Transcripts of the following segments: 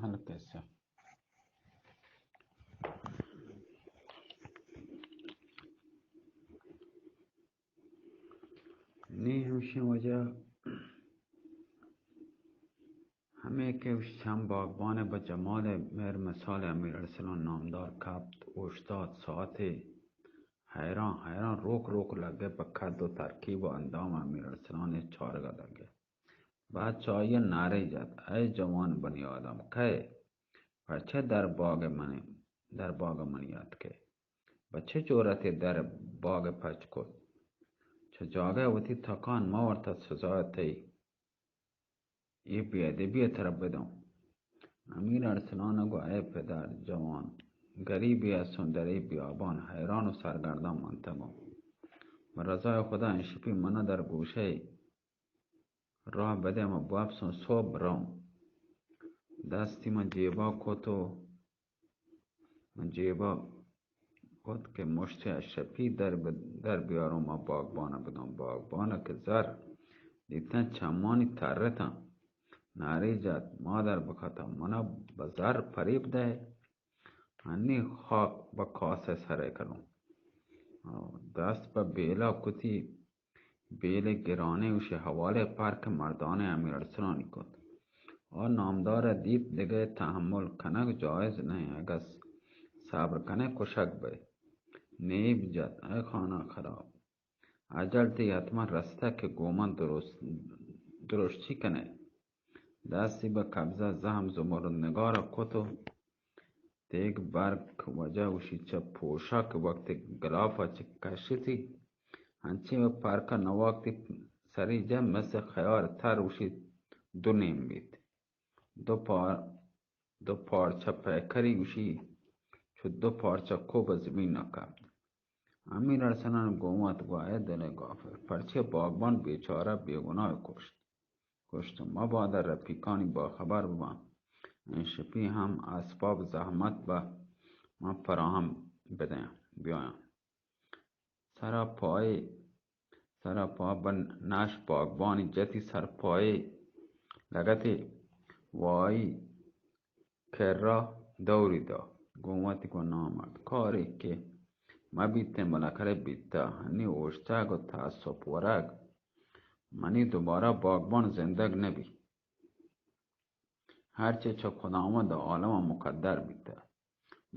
ہلکے سا۔ نی ہمشیں وجہ ہمے کہ چم باگبان ءَ بہ جمال ءَ مہر مثال ءَ امیر ارسلان نامدار کپت، اوشتات، ساعتے حیران حیران روک روک لگے، پہ قد و ترکیب و اندام امیر ارسلان ءَ چارگ ءَ لگے۔ بعد چہ آئی ءَ نعرے جت، اے جوان بنی آدم، کئے؟ پرچہ در باگ منی، در باگ منی اتکئے؟ بہ چہ جرأتے در باگ پچ کت؟ چہ جاگہ وتی تکان مہ ورت، سزا تئی اے بے ادبی ءَ ترا بداں۔ امیر ارسلان ءَ گو، اے پدر جوان، گریبے استوں در اے بیابان حیران و سرگردان منتگوں۔ بہ رضای خدا انشپی منا در گوشئے راہ بدئے، من بوپسوں، سہب رؤں۔ دستی من جیبا کت و من جیبا کت کہ مشتے اشرپی در ب-، در بیاروں، ما باگبان ءَ بداں۔ باگبان ءَ کہ زر دیتاں، چمانی ترتاں، نعرے جت، مادر بکتاں، منا بہ زر فریب دئے، ہنی خاک بہ کاس ءَ سرئے کنوں۔ دست پہ بیلا کتی، بیلے گرانیں، اوشی حوالے پرک مردانیں امیر ارسلانی کت۔ آ نامدار ءَ دیت، دگہ تحمل کنگ جائز نہ انت، اگس صبر کنے کشگ بئے۔ نیب جت، اے خانہ خراب، اجل تئی حتما رستہ کہ گوں من درست، درشتی کنے۔ دستی بہ قبضہ زہم زمرد نگار ءَ کت و تیگ برک وجہ اوشی چہ پوشاک وقت گلاف ءَ چہ کشتی، انچیں و پرک ءَ نواکتی سری جہ مثل خیار تر اوشی دو نیم بیت۔ دو پار، دو پارچہ پیکری اوشی چو دو پارچہ کوب زمین ءَ کپت۔ امیر ارسلان گوات گو، اے دل گافر، پرچے باگبان بیچارہ بے گناہ کشت؟ گوشت، مبادا رفیقانی باخبر بباں، انشپی ہم اسباب زحمت بہ من فراہم بدیاں، بیایاں۔ سرا پائے، سرا پا بہ نش باگبانی جتی، سرپائے لگتے وائی کرا دوری دا۔ گوں وتی گو، نامرد، کارے کہ مہ بیتیں بالاخرہ بیتا، ہنی اوشتگ و تاسپ ورگ منی دوبارہ باگبان زندگ نبی۔ ہرچے چہ خداوند عالم مقدر بیتہ،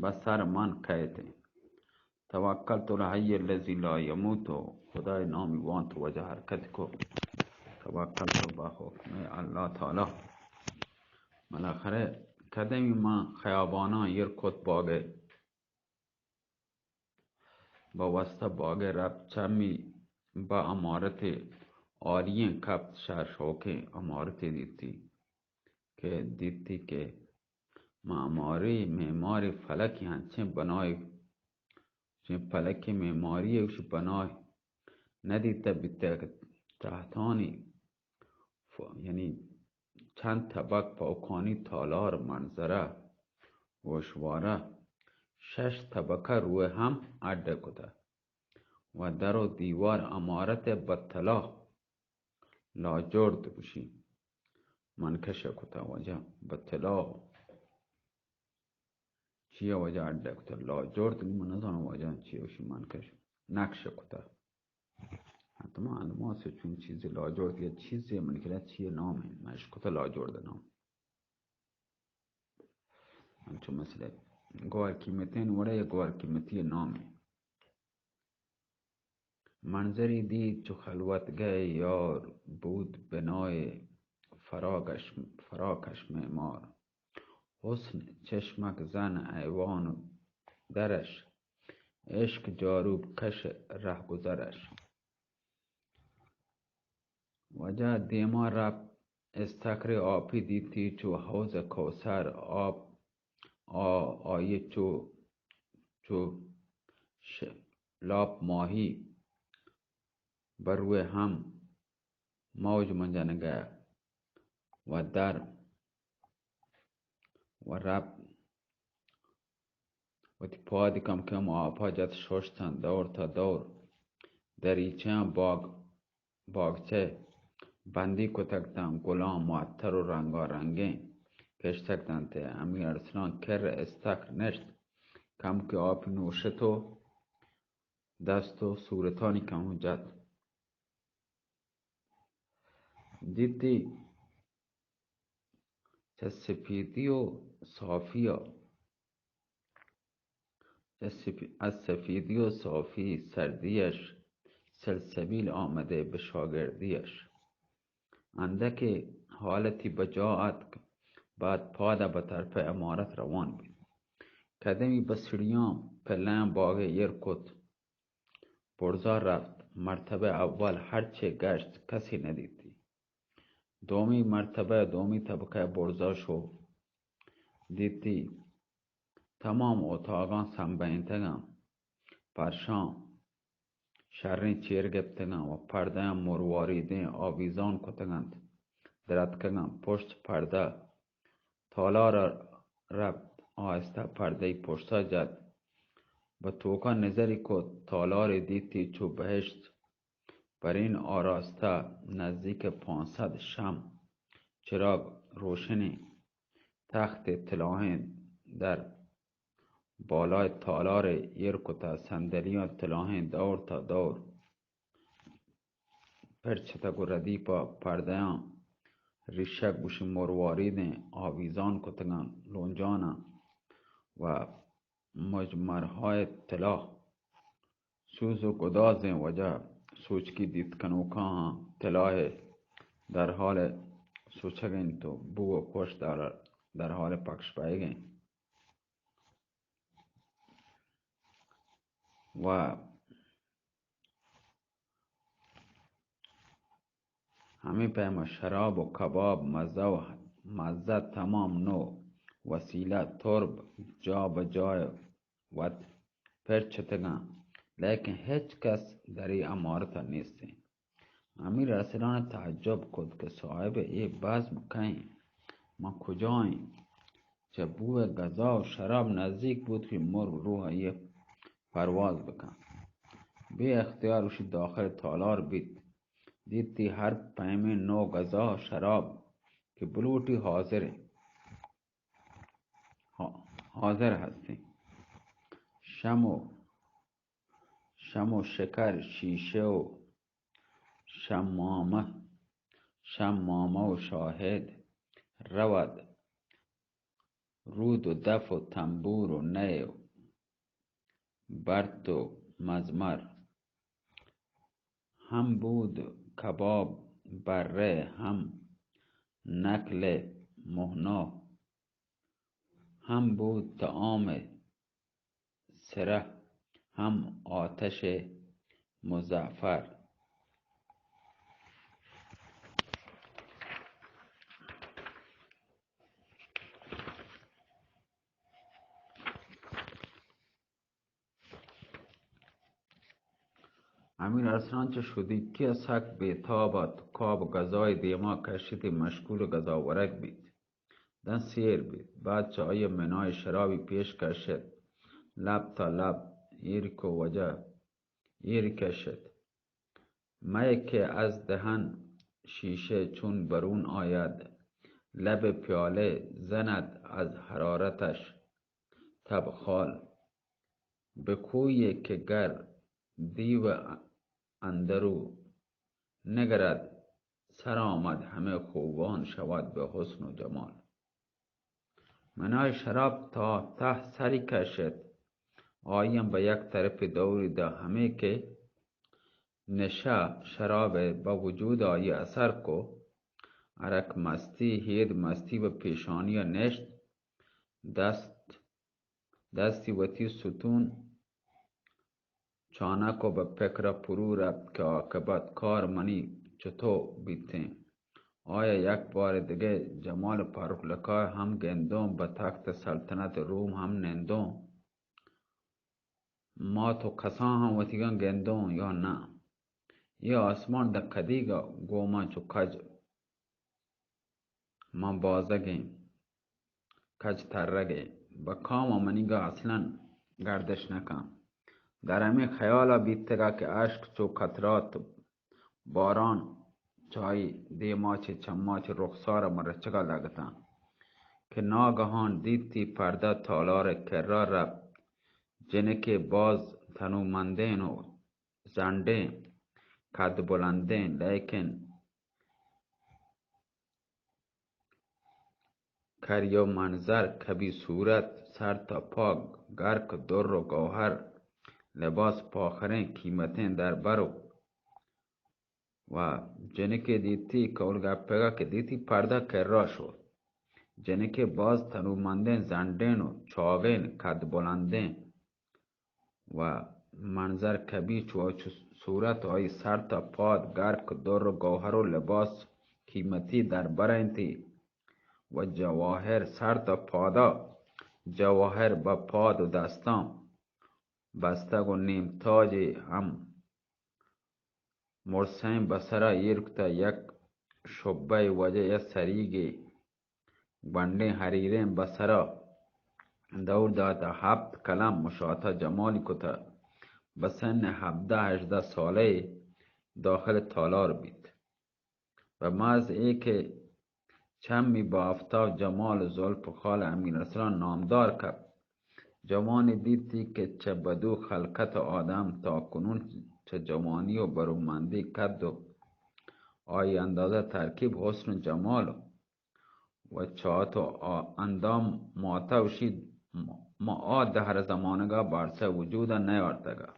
بہ سر من کئیت۔ توکلت الحی الذی لا یموت، خدائے نامی وانت، واجہ حرکت کو۔ توکلت بہ حکم اللہ تعالی۔ بالاخرہ قدمی من خیاباناں ایر کت باگئے۔ بہ واسطہ باگئے رپت، چمی بہ عمارتے عالیئیں کپت، شہر شوکیں عمارتے دیتی کہ، دیتی کہ معماری معماری فلکی انچیں بنائے، چیں فلکی معماری اوشی بنائے ندیتہ بیتہ کہ تحتانی ف-، یعنی چند طبق پہ اوکانی تالار، منظرہ، گوشوارہ، شش طبقہ روئے ہم اڈ کتہ و در و دیوار عمارت بہ طلا لاجرد گوشی منقش کتہ، واجہ بہ طلا چیا واجہ اڈ کتہ لاجرد، من نزاناں واجہ چیا گوشی منقش، نقش کتہ۔ حتما الماس چون چیزے لاجرد یا چیزے من کرا چیا نام انت، من اشکتہ لاجرد نام۔ انچو مثلا گوہر قیمتیں وڑے یا گوہر قیمتی نام انت۔ منظری دید چو خلوتگہ یار، بود بنائے فراقش، فراقش معمار۔ حسن چشمک زن ایوان و درش، عشق جاروب کش رہگذرش۔ واجہ دیما رپت، استخر آپی دیتی چو حوض کوثر، آپ آ، آئی چو، چو ش-، لاپ ماہی بروئے ہم موج من جنگہ و در و رپت۔ وتی پاد کم کم آپا جت، ششتن دور تا دور، دریچیاں باغ، باغچہ بندی کتگ تاں، گلاں معطر و رنگا رنگیں، کشتگ دنت ء ہمے ارسلان کر ء استخر نشت، کمکے آپ نوشت و دست و صورتانی کمو جت۔ دیتی چہ سپیدی و صافی ء چہ سپی-، از سپیدی و صافی سردیش سلسبیل آمدے بہ شاگردیش۔ اندکے حالتی بجا آتک، بعد پادا بہ طرف امارت روان بیت۔ قدمی بہ سیڑیاں پلیاں باغے ایر کت، برزا رفت۔ مرتبہ اول ہرچے گشت کسی ندیتی۔ دومی مرتبہ دومی طبقہ برزا شو، دیتی تمام اتاقاں سمبہینتگاں، پرشاں شریں چیر گپتگاں و پردیاں مرواریدیں آویزان کتگنت، درتکگاں۔ پشت پردہ تالار ء رپت، آہستہ پردہی پشتا جت، بہ توکا نظری کت، تالارے دیتی چو بہشت، برین آراستہ، نزیک پانصد شم چراگ روشنیں، تخت تلاہیں در بالای تالار ایر کتہ، صندلیاں تلاہیں دور تا دور پرچتگ و ردیپا پردیاں ریشگ گوشی مرواریدیں آویزان کتگاں، لونجاناں و مجمرهای طلا سوز و گدازیں وجہ سوچکی دیت کنوکاں طلائے در حال سوچگ انت و بو و پشت در، در حال پکش بئیگ انت۔ و ہمے پیم شراب و کباب مزہ و مزہ تمام نو وسیلہ ترب جا بہ جای وت پرچتگاں، لیکن ہچ کس در اے امارت ء نیست انت۔ امیر ارسلان تعجب کت کہ صاحب اے بزم کئے انت؟ ما کجا ایں؟ چہ بوئے غذا و شراب نزیک بوت کہ مرگ روح آئی ء پرواز بکنت۔ بے اختیار گوشی داخل تالار بیت۔ دیتی ہر پیمیں نو غذا و شراب کہ بلوٹی حاضر انت۔ حا-، حاضر ہستیں۔ شم و، شم و شکر، شیشہ و شمامہ، شمامہ و شاہد رود، رود و دف و تنبور و نئے و برت و مزمر۔ ہم بود کباب برے، ہم نکل مہنا، ہم بود طعام سرہ، ہم آتش مزعفر۔ امیر ارسلان چہ شدیکی ء سک بے تاب ات، کاب غذائے دیما کشیت ء مشغول غذا ورگ بیت۔ داں سیر بیت، بعد چہ آئی ء منائے شرابی پیش کشت، لب تا لب ایر کو وجہ ایر کشت۔ مئے کہ از دہن شیشہ چون برون آید، لب پیالہ زند از حرارتش تب خال۔ بہ کویے کہ گر دیو اندرو نگرد، سر آمد ہمے خوبان شود بہ حسن و جمال۔ منائے شراب تا تہ سری کشت، آیاں بہ یک طرفے دوری دا، ہمے کہ نشہ شراب بہ وجود آئی اثر کو، عرق مستی، ہید مستی بہ پیشانی نشت، دست دستی وتی ستون چانک و بہ پکر ء پرو رپت کہ آکبت کار منی چتو بیتیں۔ آیا یک بار دگہ جمال پاروک لقا ہم گندوں، بہ تخت سلطنت روم ہم نندوں، ما تو کساں ہم وتیگاں گندوں یا نہ؟ اے آسمان داں کدیگ ء گوں ما چو کج من بازگیں کج ترگ ء بہ کام ء منیگا اصلاً گردش نہ کن۔ در ہمے خیال ء بیتگ ء کہ اشک چو قطرات باران چہ آئی دیما چہ چما چہ رخسار ء من رچگ ء لگتاں۔ کہ ناگہان دیتی پردہ تالار ءِ کرا رپت۔ جنکے باز تنومندیں و زنڈیں، کد بلندیں، لیکن کریو منظر، کبھی صورت، سر تا پا گرک در و گوہر، لباس پاخریں قیمتیں دربر و و جنکے دیتی کئول گپگا کہ دیتی پردہ کرا شت۔ جنکے باز تنومندیں، زنڈیں و چاغیں، کد بلندیں و منظر کبھی چو چو صورت، آئی سر تا پاد گرک در و گوہر و لباس قیمتی دربر انتی و جواہر سر تا پادا، جواہر بہ پاد و دستاں بستگ و نیم تاجے ہم مرسیں بسرا ایر کتہ، یک شبہ ءِ وجہ ءَ سریگے گونڈیں حریریں بسرا دور داتہ، ہپت قلم مشاتہ جمالی کتہ، بہ سن ہبدہ ہژدہ سالہ ءَ داخل تالار بیت۔ و محض اے کہ چمی با آفتاب جمال و زلف و خال امیر ارسلان نامدار کپت، جوانی دیتی کہ چہ بدو خلقت آدم تا کنون چہ جوانی و برومندی قد و آئی اندازہ ترکیب حسن و جمال و چات و آ-، اندام ماتا وشی ما آ دہر زمانگا بارسہ وجودا نیارتگا۔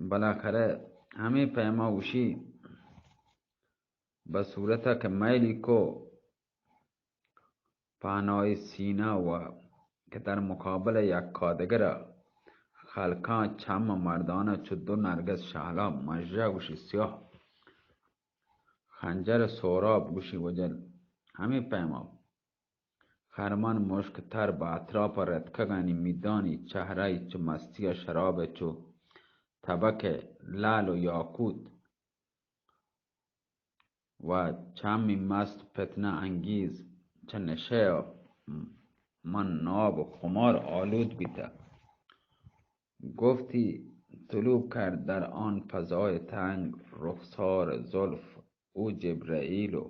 بالاخرہ ہمے پیما اوشی بہ صورتا کہ میلی کو پہنائی سینہ و کہ در مقابل یکادگرا خلقاں چم مردانا چو دو نرگس شہلا مژہ گوشی سیاہ خنجر سہراب گوشی وجل ہمے پیما خرمن مشک تر بہ اطراپ ء رتکگانی میدانی چہرہ ء چو مستی ء شراب ء چو تبک ء لعل و یاقوت و چمی مست فتنہ انگیز چہ نشہ ء من ناب و خمار آلود بیتہ۔ گفتی طلوع کرد در آن فضای تنگ، رخسار زلف او جبرئیل و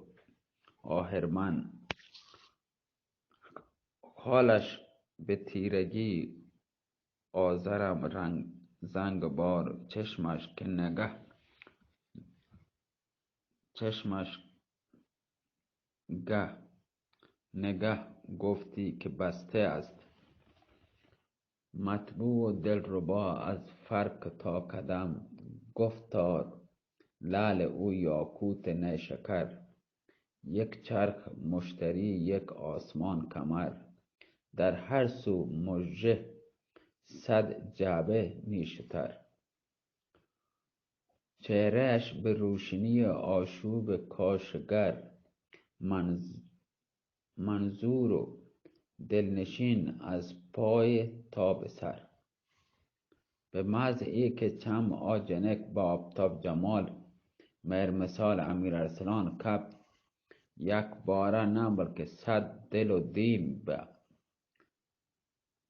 آهرمن. خالش به تیرگی آزرم رنگ زنگ بار، چشمش که نگه، چشمش گه نگه گفتی که بسته است. مطبوع و دلربا از فرق تا قدم، گفتار لعل او یاقوت نیشکر، یک چرخ مشتری یک آسمان کمر، در هر سو مژه صد جعبه نیشتر. چهره‌اش به روشنی آشوب کاشگر منظ-، منظور و دلنشین از پای تا به سر. به محض ای که چم آ جنک با آفتاب جمال مهر مثال امیر ارسلان کپت، یک باره نه بلکه صد دل و دین به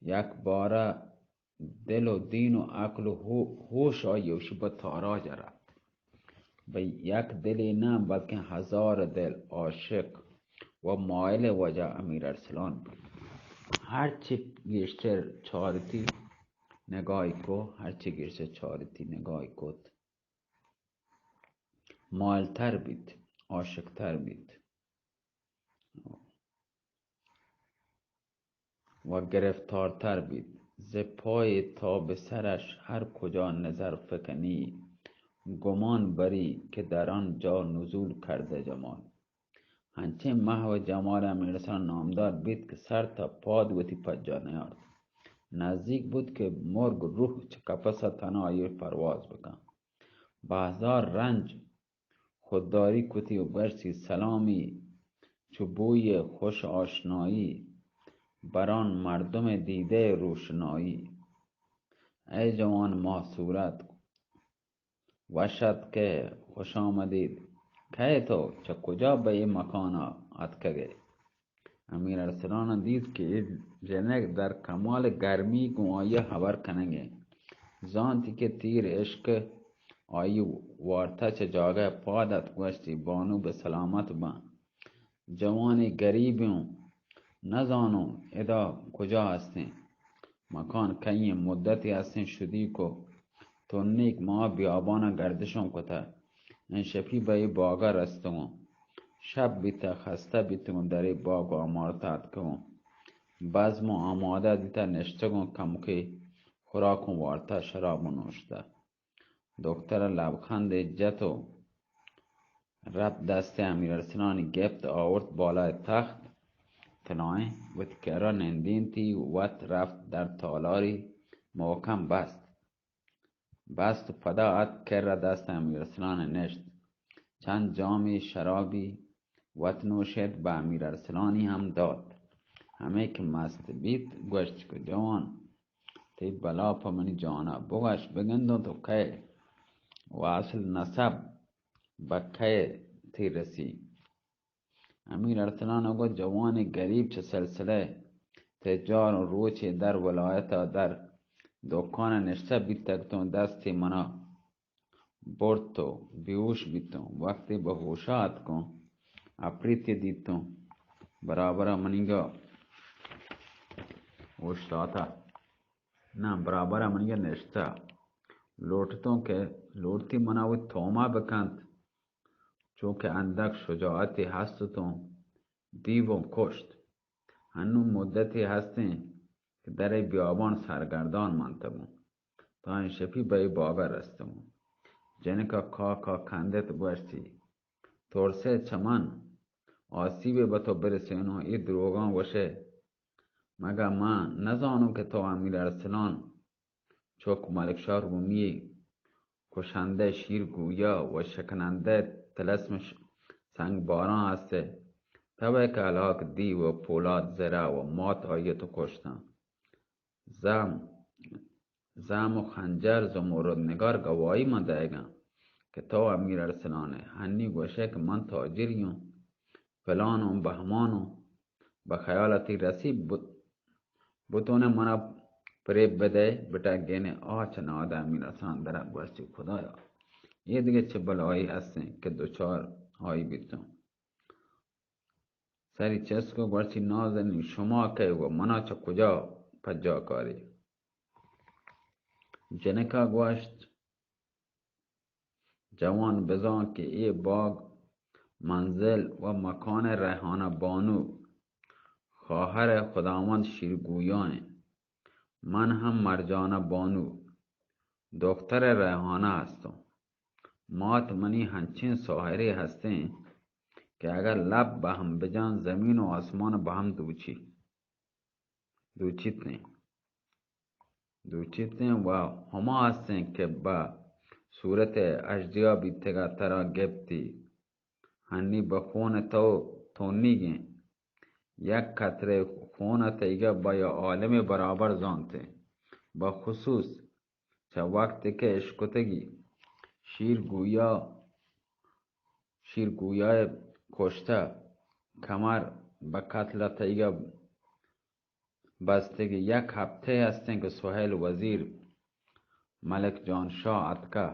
یک باره دل و دین و عقل و هو-، هوش آئی اوشی به تاراج رفت. به یک دلی نه بلکه هزار دل عاشق و مائل وجه امیر ارسلان بود. هرچی گیشتر چارتی نگاهی کو، هرچی گیشتر چارتی نگاهی کت، مائلتر بیت، عاشقتر بیت. و گرفتارتر بیت. ز پای تا به سرش هر کجا نظر فکنی، گمان بری که در آن جا نزول کرده جمال. هنچین محو جمال امیر ارسلان نامدار بیت که سر تا پاد وتی پجا نیارت. نزدیک بود که مرگ روح چه قفس تنها آئی پرواز بکن. به هزار رنج خودداری کتی و گوشتی سلامی، چو بوی خوش آشنایی، بر آن مردم دیده روشنایی. ای جوان ماه صورت، وشت که خوش آمدید. کئے تو؟ چه کجا به ای مکانا آتکگئے؟ امیر ارسلان دیست که ای جنک در کمال گرمی گوں آئی ہبر کنگئے. زانتی که تیر عشق آئی وارتا چه جاگه پاد ات، گوشتی بانو به سلامت بان. جوانے گریبیں، نزانوں ادا کجا ہستیں۔ مکان کئیں مدتے ہستیں شدیک و تنیک، ما بیابانا گردشوں کتہ، انشپی بہ اے باگا رستگوں۔ شپ بیتہ، خستہ بیتگوں، در اے باگ و امارتا اتکگوں۔ بزم و آمادہ دیتہ، نشتگوں، کمکے خوراکوں وارتہ، شرابوں نوشتہ۔ دکتر لبخندے جت و رپت دست امیر ارسلانی گپت، آورت بالای تخت، تلائیں وتی کرا نندینتی، وت رپت در تالاری محکم بست۔ بست و پدا اتک کرا دست امیر ارسلان نشت۔ چند جامی شرابی وت نوشت، بہ امیر ارسلانی ہم دات۔ ہمے کہ مست بیت، گوشت کہ جوان، تئی بلا پہ منی جانا، بگوش بگندوں تو کئے و اصل نسب بہ کئے تئی رسی؟ امیر ارسلان گو جوان گریب چہ سلسلہ تجار و روچے در ولایتا در دکان نشتہ بیتگ، تو دستی منا برت و بیہوش بیتوں۔ وقتی بہ ہوشا اتکوں، اپریتی دیتوں، برابرا منیگا اوشتاتا، نہ، برابرا منیگا نشتہ۔ لوٹتوں کہ لوٹتی منا وتی توما بکنت، چونکہ اندک شجاعتی ہستتوں، دیووں کشت۔ ہنوں مدتے ہستیں کہ در اے بیابان سرگردان منتگوں، تا انشپی بہ اے باگا رستگوں۔ جنکا کا کا کندت، گوشتی، ترسے چہ من آسیبے بہ تو برسینوں، اے دروگاں گوشے، مگہ من نزانوں کہ تو امیر ارسلان چک ملک شاہ رومی کشندہ شیر گویا و شکنندہ طلسم ش-، سنگ باراں ہستئے۔ توئے کہ ہلاک دیو و پولاد زرہ و مات آئی تو کشتاں۔ زم، زم و خنجر زمرد نگار گواہی من دئیگاں کہ تو امیر ارسلان ئے۔ ہنی گوشئے کہ من تاجری اوں، فلان اوں، بہمان اوں، بہ خیال تئی رسی بت-، بتونے منا پریب بدئے، بٹگینے۔ آ چہ نادہ امیر ارسلان درا گوشتی، خدایا، اے دگہ چہ بلائی ہستیں کہ دچار آئی بیتوں۔ سری چست کو، گوشتی، نازنین، شما کئے و منا چہ کجا پجا کاری؟ جنکا گوشت، جوان، بزان کہ اے باگ منزل و مکان ریحانہ بانو، خواہر خداوند شیرگویا ایں۔ من ہم مرجانہ بانو، دختر ریحانہ ہستوں۔ مات منی ہنچیں ساحرے ہستیں کہ اگر لب بہ ہم بجان، زمین و آسمان بہ ہم دوچی، دوچیتیں، دوچیتیں و ہما ہستیں کہ بہ صورت اژدیا بیتگا ترا گپتی۔ ہنی بہ خون تو تونیگیں۔ یک قطرے خون تئیگا بہ یا عالم برابر زانتے۔ بہ خصوص چہ وقت کہ اشکتگی شیر گویا، شیر گویا کشتہ، کمر بہ قتل تئیگا بستگی۔ یک ہپتے ہستیں کہ سہیل وزیر ملک جان شاہ اتکہ،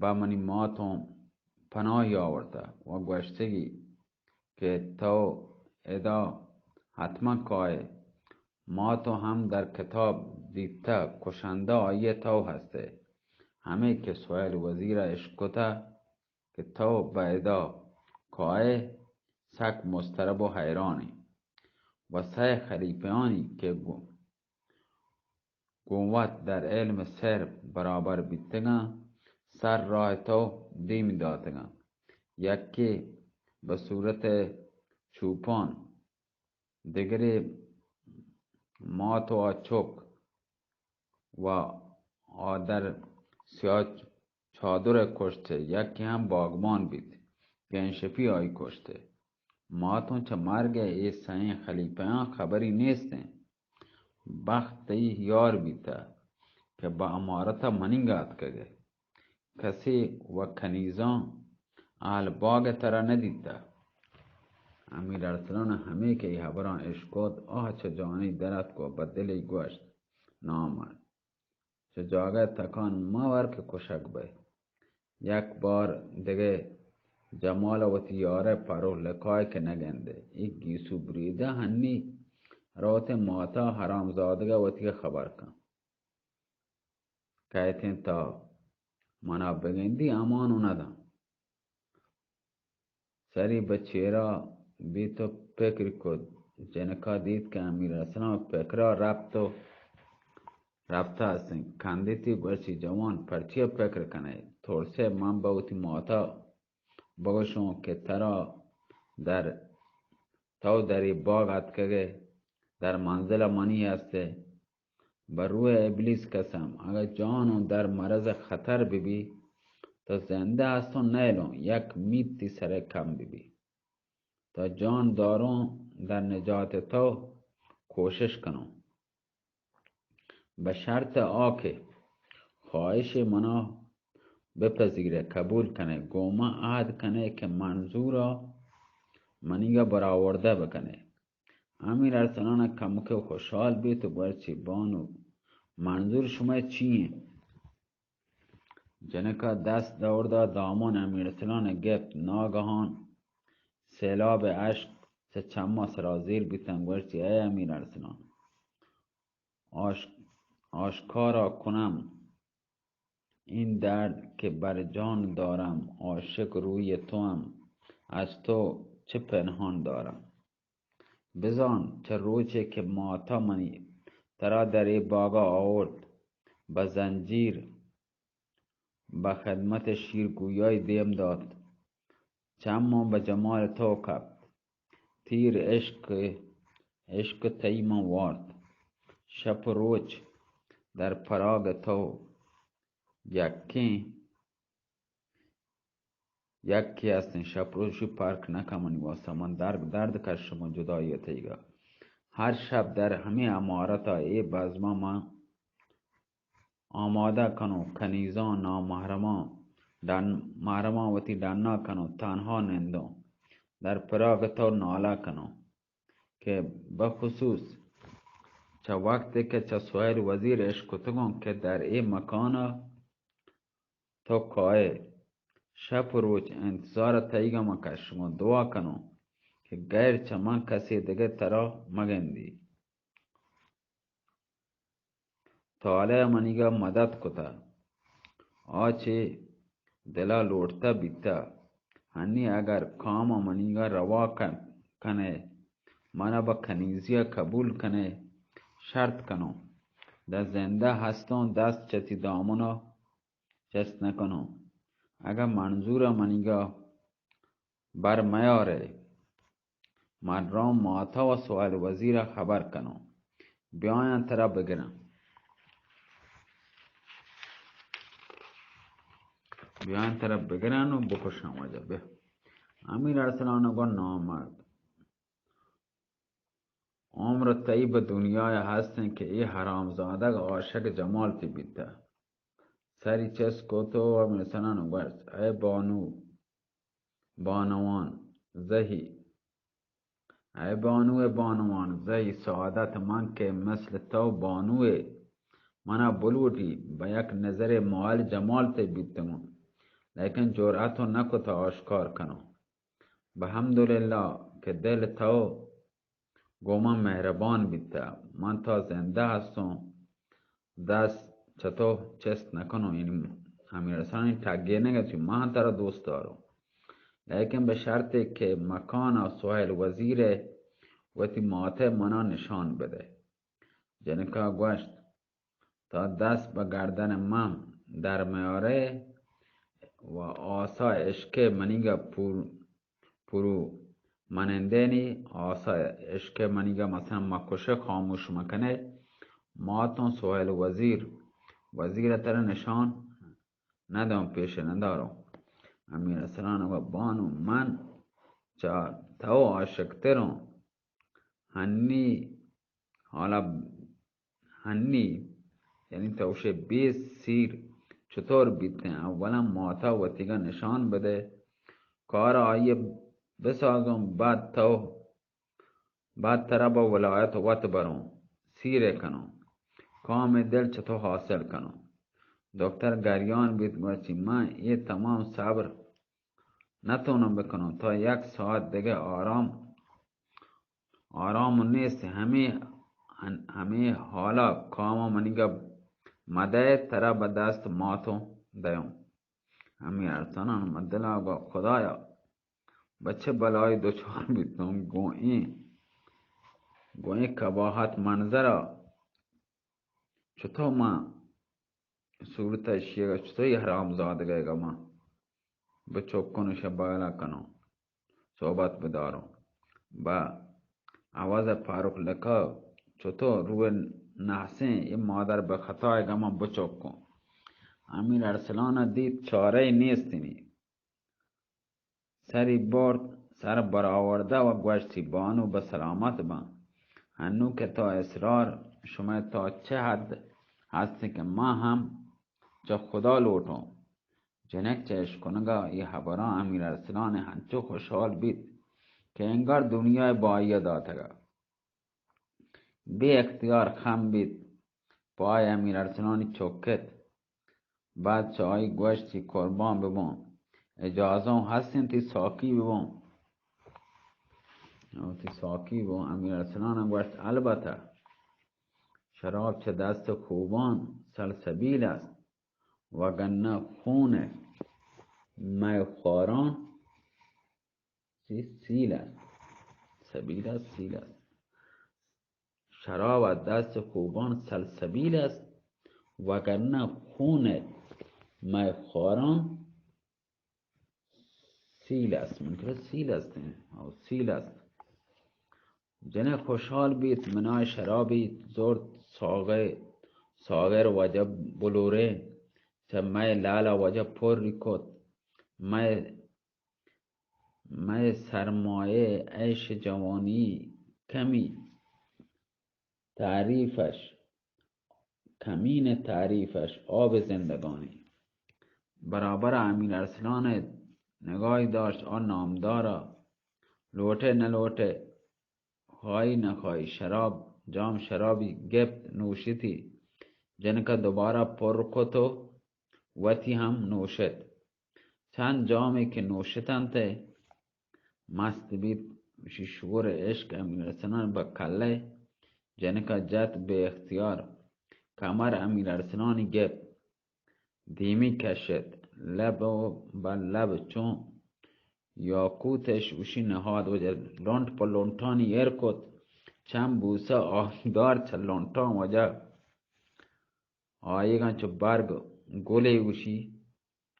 بہ منی ماتوں پناہی آورتہ و گوشتگی کہ تو ادا حتماً کائے۔ ماتوں ہم در کتاب دیتہ، کشندہ آئی تو ہستے۔ ہمے کہ سہیل وزیرا اشکتہ کہ تو بہ ادا کائے، سک مضطرب و حیرانیں۔ و سئے خلیفہانی کہ گو-، گوں وت در علم سحر برابر بیتگاں، سر راہ تو دیم داتگاں۔ یکے بہ صورت چوپان، دگرے مات و آ چک و آ در سیاہ چادر کشتے، یکے ہم باگبان بیت کہ انشپی آئی کشتے۔ ماتوں چہ مرگ اے سئیں خلیفہاں خبری نیستیں۔ بخت تئی یار بیتہ کہ بہ امارتہ منیگا اتکگئے۔ کسے و کنیزاں اہل باگ ترا ندیتہ۔ امیر ارسلان ہمے کہ اے ہبراں اشکت، آہ چہ جانی در اتک و بہ دلی گوشت، نامرد، چہ جاگہ تکان مہ ور کہ کشگ بئے۔ یک بار دگہ جمال ءَ وتی یار ءِ پر ءُ لقاءَ کہ نہ گندئے۔ اے گیسو بریدہ ہنی روت ءِ ماتا حرامزادگ ءَ وتی خبر کن۔ کئیتیں تا منا بگندی امان ءَ نہ داں۔ سری بہ چیرا بیت ءُ پکر کت۔ جنکا دیت کہ امیر ارسلان پکرا رپت ءُ رپتہ استیں۔ کندیتی گوشتی، جوان، پرچیا پکر کنئے؟ ترسئے من بہ وتی ماتا بگوشوں کہ ترا در، تو در اے باگ اتکگئے، در منزل منی ہستئے۔ بہ روح ابلیس قسم، اگہ جانوں در مرض خطر ببی، تو زندہ ہستوں نیلوں، یک میتی سرئے کم ببی۔ تو جان داروں در نجات تو کوشش کنوں۔ بہ شرط آ کہ خواہش منا بپذیرئے، قبول کنئے، گوں من عہد کنئے کہ منظورا منیگا برآوردہ بکنئے۔ امیر ارسلان کمکے خوشحال بیت ءُ گوشتی، بانو، منظور شمئے چی انت؟ جنکا دست دور دات، دامن امیر ارسلان گپت۔ ناگہان سیلاب اشک چہ چما سرازیر بیتن۔ گوشتی، اے امیر ارسلان، آش-، آشکارا کنم این درد که بر جان دارم، عاشق روی توام، از تو چه پنهان دارم. بزان چه روچے که ماتا منی ترا در اے باگا آورت، بہ زنجیر بہ خدمت شیرگویای دیم دات۔ چماں بہ جمال تو کپت۔ تیر عشق، عشق تئی من وارت۔ شپ و روچ در پراگ تو یکیں، یکے ہستیں۔ شپ روچی پرک نکن منی واسطہ۔ من درد، درد کشم و جدائی تئیگا۔ ہر شپ در ہمے عمارتا اے بزما من آمادہ کنوں، کنیزاں، نامحرماں، ڈن-، محرماں وتی ڈنا کنوں، تنہا نندوں، در پراگ تو نالہ کنوں کہ بخصوص چہ وقتے کہ چہ سہیل وزیر اشکتگوں کہ در اے مکانا تو کائے، شپ و روچ انتظار تئیگا من کشگوں، دعا کنوں کہ غیر چہ من کسے دگہ ترا مگندی۔ طالع منیگا مدد کتہ، آ چہ دلا لوٹتہ بیتہ۔ ہنی اگر کام منیگا روا کن-، کنئے، منا بہ کنیزیا قبول کنئے، شرط کنوں، داں زندہ ہستوں دست چہ تی دامنا چست نکنوں۔ اگہ منظورا منیگا بر میارئے، من روں ماتا و سہیل وزیرا خبر کنوں۔ بیایاں ترا بگراں۔ بیایاں ترا بگراں و بکشاں واجہ۔ بیا۔ امیر ارسلان گو نامرد۔ عمر تئی بہ دنیا ہستیں کہ اے حرامزادگ عاشق جمال تی بیتہ۔ سری چست کت و امیر ارسلان گوشت، اے بانو، بانوان زہی۔ اے بانوئے بانوان، زہی سعادت من کہ مثل تو بانوئے منا بلوٹی، بہ یک نظرے مائل جمال تئی بیتگوں، لیکن جرأت و نکتہ آشکار کنوں۔ بحمدللہ کہ دل تو گوں من مہربان بیتہ، من تا زندہ ہستوں، دست چہ تو چست نکنوں، یعنی امیر ارسلانی ٹگینگ ءَ چہ من ترا دوست داروں، لیکن بہ شرطے کہ مکان ءَ سہیل وزیر ءَ وتی مات ءَ منا نشان بدئے۔ جنکا گوشت، تا دست بہ گردن من در میارئے و آسا عشق منیگا پور پرو منندینی آسا عشق منیگا مثلاً مکشئے، خاموش مکنئے، ماتوں سہیل وزیر، وزیر ترا نشان ندوں، پیش نداروں۔ امیر ارسلان گو، بانو، من چہ تو عاشق تروں۔ ہنی حالا ہنی، یعنی تو شے بے سیر چطور بیتیں؟ اولاً ماتا وتیگا نشان بدئے، کار آئی بسازوں، بعد تو، بعد ترا بہ ولایت وت بروں، سیر کنوں، کام دل چہ تو حاصل کنوں۔ دکتر گریان بیت، گوشتی، من اے تمام صبر نتونم بکنم، تا یک ساعت دیگه آرام، آرام نیست. همه، همه حالا کام منیگا مده، ترا به دست ماتو دیوم. امیر ارسلان من دلا گو خدایا، بچه بلای دچار بیتم، گو این، گو این قباحت منظرا چطور من صورت اشیگا، چطور یہ حرام زادگا من بچکن شہ بغلا کنو، صحبت بدارو. با عوض فاروق لکا چطور روی نحسیں یہ مادر بہ خطا گا من بچکن. امیر ارسلان دیت چارہ نیستنی. سری برد، سر برآورده و گوشتی بانو به سلامت بان. هنو که تا اصرار شما تا چه حد هست که ما هم چه خدا لوٹوں. جنک چه اشکنگا ای حبران امیر ارسلان هنچو خوشحال بیت که انگار دنیا بایا داتگا. بے اختیار خم بیت، پای امیر ارسلانی چکت. بعد چہ آئی گوشت، تی قربان ببون، اجازہ ہستیں تی ساقی ببون؟ او تی ساقی ببون؟ امیر ارسلان گوشت، البتہ، شراب چہ دست خوبان سلسبیل است، وگرنہ خون مئے خواران چی سیل است، سبیل است، سیل است. شراب از دست خوبان سلسبیل است، وگرنہ خون مئے خواران سیل است. من کرا سیل است، او سیل است. جنک خوشحال بیت، منای شرابی زرد، ساغر، ساغر وجہ بلورے، چہ مئے لالا وجہ پر کت. مئے مئے سرمایہ عیش جوانی کمی، تعریفش، کمین تعریفش آب زندگانی. برابر امیر ارسلان نگاہی داشت، آ نامدارا لوٹے نہ لوٹے، خواہی نہ خواہی شراب، جام شرابی گپت، نوشتی. جنکا دوبارہ پر کت و وتی ہم نوشت. چند جامے کہ نوشتنت، مست بیت، وشی شور عشق امیر ارسلان بہ کلہ جنکا جت، بے اختیار کمر امیر ارسلانی گپت، دیمی کشت، لب و بہ لب چون یاقوتش وشی نہاد، وجہ لنٹ پہ لنٹانی ایر کت، چند بوسہ آبدار چہ لنٹان وجہ آیگاں چو برگ گلے گوشی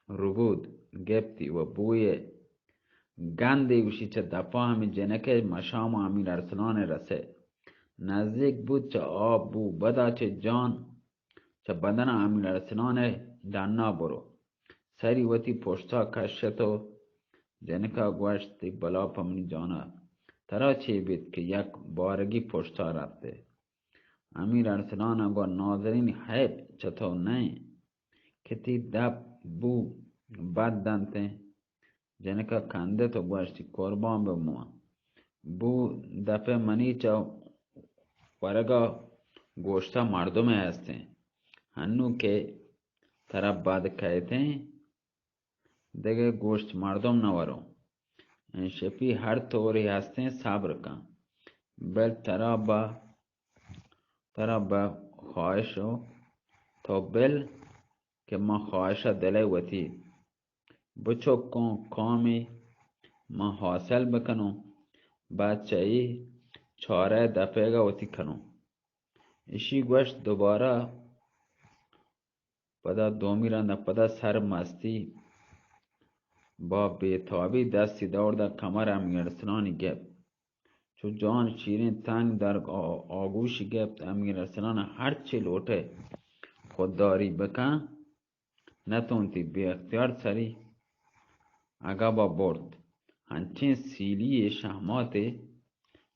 ربود گپتی و بوئے گندے گوشی چہ دپا ہمے جنکے مشام امیر ارسلان رسے. نزیک بود چہ آ بو بدا چہ جان چہ بدن امیر ارسلان ڈنا برو. سری وتی پشتا کشت و جنکا گوشت، تی بلا پہ منی جانا، ترا چے بیت کہ یک بارگی پشتا رپتے؟ امیر ارسلان گو، نازنین، حیب چہ تو نئیں کہ تی دپ بو بد دنتیں. جنکا کندت و گوشتی، قربان بہ موا، بو دپ منی چہ ورگا گوشتا مردمے ہستیں، ہنو کہ ترا بد کئیتیں، دگہ گوشت مردم نہ ورو. انشپی ہر طوری ہستیں صبر کن، بل ترا بہ، ترا بہ خواہش و تو بل کہ من خواہش دلے وتی بچکوں کامی من حاصل بکنوں، بعد چہ ای چارہ دپیگا وتی کنوں. اشی گوشت دوبارہ پدا دومی رندا پدا سر مستی با بیتابی دستی دور دا کمر امیر ارسلانی گپت. چو جان شیریں تنگ درگ آ-، آگوشی گپت، امیر ارسلان ہرچی لوٹے خودداری بکن، نتونتی بے اختیار سری عقبا برت. ہنچیں سیلی شہماتے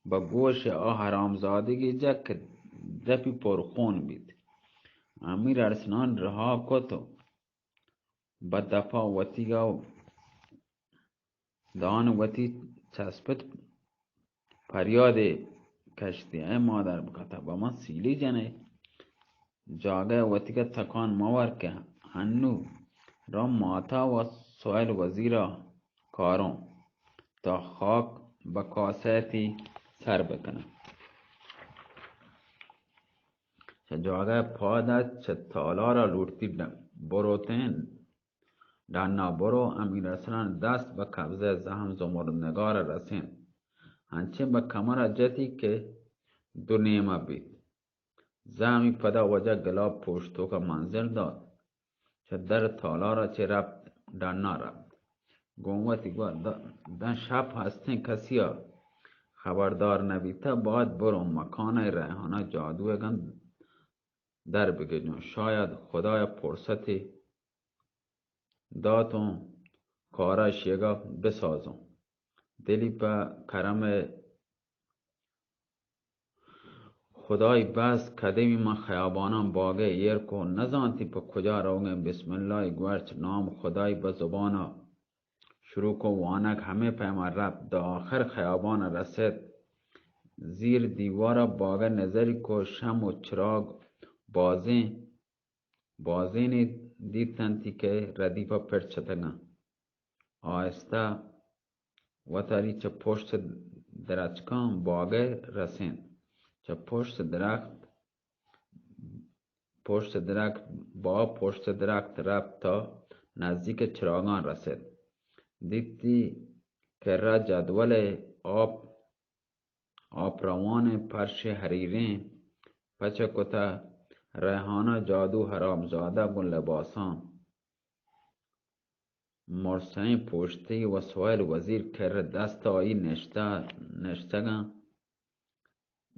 بہ گوش آ حرامزادگی جت کہ دپی پر خون بیت. امیر ارسلان رہا کت و بہ دپا وتیگا و دان وتی چسپت پریادے کشتی، اے مادر بکتا بہ من سیلی جنے، جاگہ وتیگا تکان مور کہ ہنو را ماتا و سہیل وزیرا کاروں تا خاک بہ کاسہ تی سر بکناں۔ چہ جاگہ پاد ات، چہ تالار ءَ لوٹتی ڈ-، بروتیں ڈنا برو۔ امیر ارسلان دست بہ قبضہ زحم زمرد نگار ءَ رسینت، انچیں بہ کمر ءَ جتی کہ دو نیم ءَ بیت۔ زحمی پدا واجہ گلاب پوشتوک ءَ منزل دات۔ چہ در تالار ءَ چہ رپت، ڈنا رپت۔ گوں وتی گوشت، د-، داں شپ ہستیں، کسی ءَ خبردار نہ بیتہ، باید بروں مکان ءَ ریحانہ جادو ءَ گوں در بگجوں۔ شاید خدایا پرستے داتوں کارا شیگا بسازوں۔ دلی پہ کرم ءَ خدائی بس کدیمی من خیاباناں باگے ایر کو، نزانتی پہ کجا روگیں۔ بسم اللہ گوشت، نام خدائی بہ زبانا شروع کو، وانگ ہمے پیما رپت، داں آخر خیابانا رست۔ زیر دیوارا باگا نظری کو، شم و چراگ بازیں بازینے دیت انت کہ ردیف ءَ پرچتگ انت۔ آہستہ وتاری چہ پشت درچکاں باگ ءَ رسینت۔ چہ پشت درخت، پشت درخت، با پشت درخت رپت تا نزدیک چراگاں رست۔ دیتی کہ را جدول آپ آپ روان ءَ، پرش حریریں پچ کتہ۔ ریحانہ جادو حرامزادہ گوں لباساں مرسئیں پوشتی و سہیل وزیر کر دست آئی نشتہ، نشتگاں۔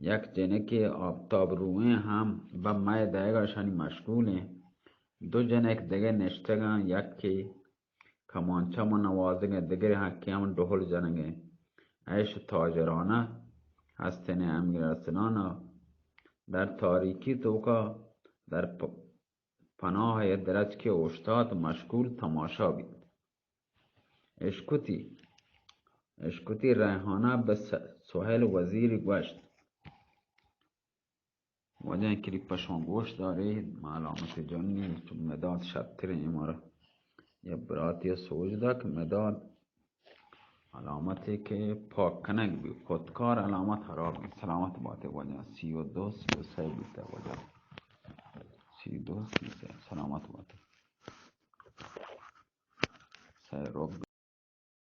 یک جنکے آپتاب روئیں ہم بہ مئے دئیگا شانی مشغولیں۔ دو جنک دگہ نشتگاں، یکے کمانچہ من نوازگ ءَ، دگرے ہاں کہ ہم ڈہل جنگ ءَ۔ عیش تاجرانہ ہستیں۔ امیر ارسلان ءَ در تاریکی توکا در پ-، پناہ ءِ درچکے اوشتات، مشغول تماشا بیت۔ اشکتی، اشکتی ریحانہ بہ س-، سہیل وزیر گوشت۔ واجہ کلیپ ءَ شما گوش دارید، ما علامت جنی چون مداد شتریں، مارا یک براتی ءَ سوج دا کہ مداد علامتے کہ پاک کنگ بی، خودکار علامت خراب بی۔ سلامت باتے واجہ، سی و دو، سی و سئے بیتے واجہ، سی و دو، سی و سئے، سلامت باتے۔ سئے روک